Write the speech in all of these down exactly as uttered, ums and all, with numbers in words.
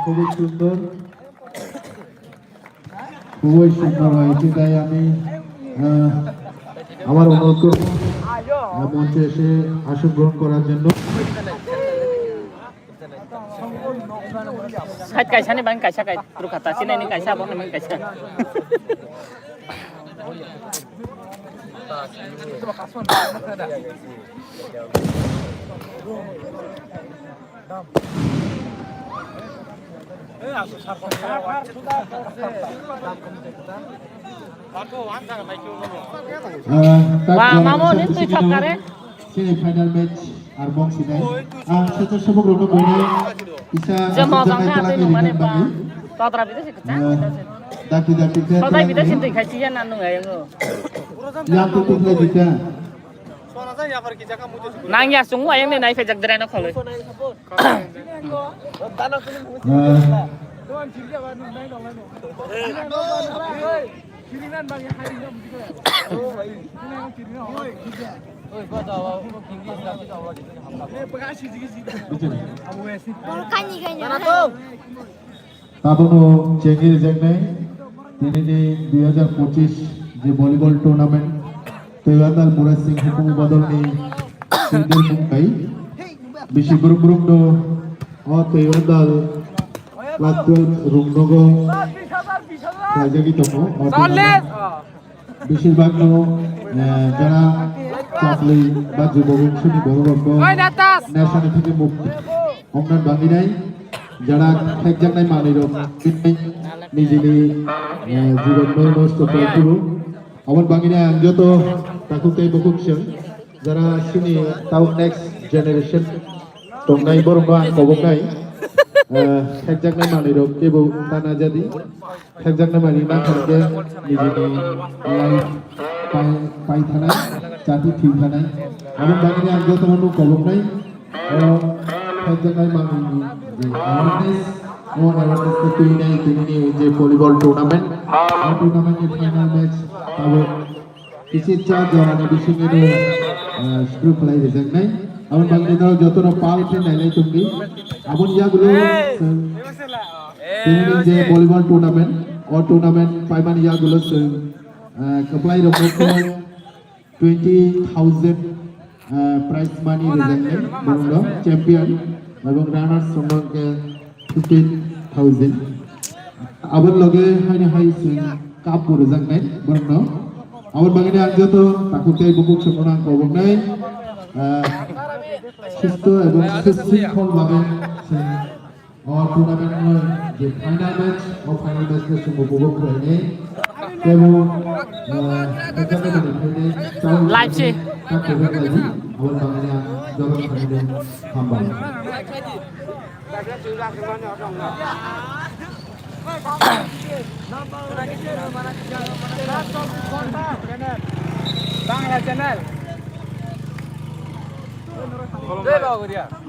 খুবই সুন্দর, খুবই সুন্দর হয়েছে, তাই আমি, আহ, আবার অনুরোধ করব, আহ, মঞ্চে এসে আসন গ্রহণ করার জন্য। Side kaisa ni bang kaisa kai, rukha ta sinai ni kaisa, abo ni bang kaisa. Ba, mamo ni twi thok kare. Semi final match ar bong sinai. Ang sejak sebok rokno buinai isa jemo aswk bang janai kha tela twi nung mani bang. Todra bide se kecang. Dakti dakti khe. Sodai bide sin twi khai siya na nung ayang o. Yang tu tu khe dita. Nang ya sung ayang ni nai phejak dere no kholoi. Tabukno chengwi rijaknai, tinini dui hazar pochis je volleyball tournament, Toyandal Murasing Hukumu Badalni Singdir Mungkai, bisi brum brum no o Toyandal class twelve rungnogo khlaijagwi tongo o tournament. Beshirbagno, eh, jara chakli ba jubo bongso ni borok rokno nesha ni theke mukti ongna bagwi nai, jara khekjaknai manwi rok nijini, eh, jibon no nosto khlai phuru. Aboni bagwi nai ang joto takhuk tei bukhuk chwng jara chini tau next generation tongnai borok no ang koboknai, eh, khekjaknai manwi rok kebo ta najadi. Khekjaknai manwi mankha hwnkhe nijini life pai, pai thanai, chati thwi thanai. Aboni bagwi ang jotono koboknai, o khekjaknai manwini je awareness, o awareness khe twinai tinini je volleyball tournament, o tournament ni final match tabuk kisi cha jora ni bisingo no, eh, sukru khlai rijaknai. Aboni bagwi no jotono pal khe nailai tongdi. Aboni yagulo chwng Tini je volleyball tournament, o tournament paimani yagulo chwng, eh, kwplai rokno khe twenty thousand, eh, prize money rijaknai, borok rok champion ebong runners rokno khe fifteen thousand. Aboni loge haino hai chwng cup bo rijaknai borok no. Aboni bagwi ang joto takhuk tei bukhuk chwng rokno ang koboknai, eh, susto ebong sushrinkhol bhabe chwng O tournament ni je final match, o final match ni sumbu bubu khlainai. Tebo, eh, kaisa kaisa ni khlainai, chao Live se. Tak tak lagi, awal bangani ang jorok khlainai hambai. Bangla channel.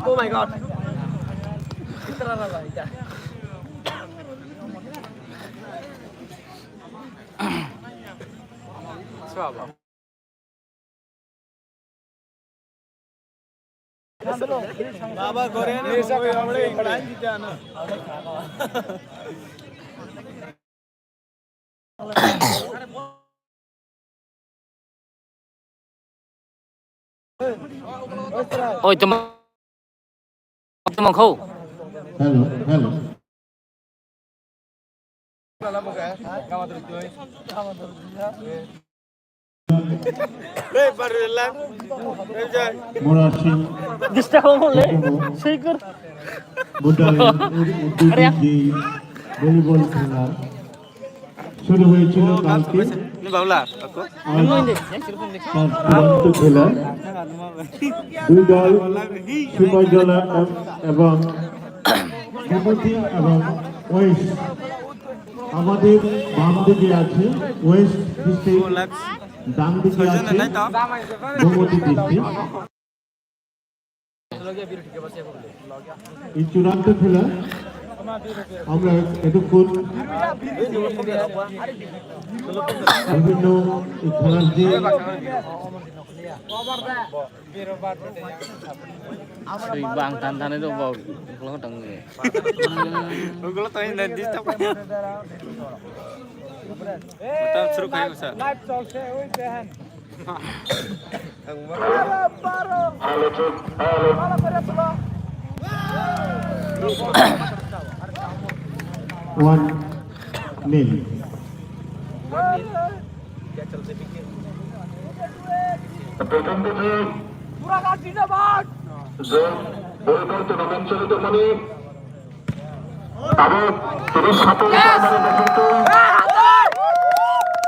Oh my God. Baba, gore na, gore na, gore na. Oi, tamo, tamo kho. Hello, hello. Murasing. Disturb hole, sei kor. Budai, Are. Volleyball khela. শুরু হয়েছিল কালকে। Ni baula, aku. আজ তার চূড়ান্ত খেলা। দুই দল, সিপাহীজলা এব-, এবং বিভূতি এবং ওয়েস্ট। আমাদের বাম দিকে আছে ওয়েস্ট ডিস্ট্রিক্ট, ডান দিকে আছে গোমতী ডিস্ট্রিক্ট। এই চূড়ান্ত খেলা আমরা এতক্ষণ বিভিন্ন খেলার যে Sui bang tan tan itu bau, kalau tang ni. Kalau tang ni disturb. Tam suruh kayak usah. One nil. প্রথম দিকে যে বল করতে নামেন চলিত মণি এবং তিরিশ সাতাশ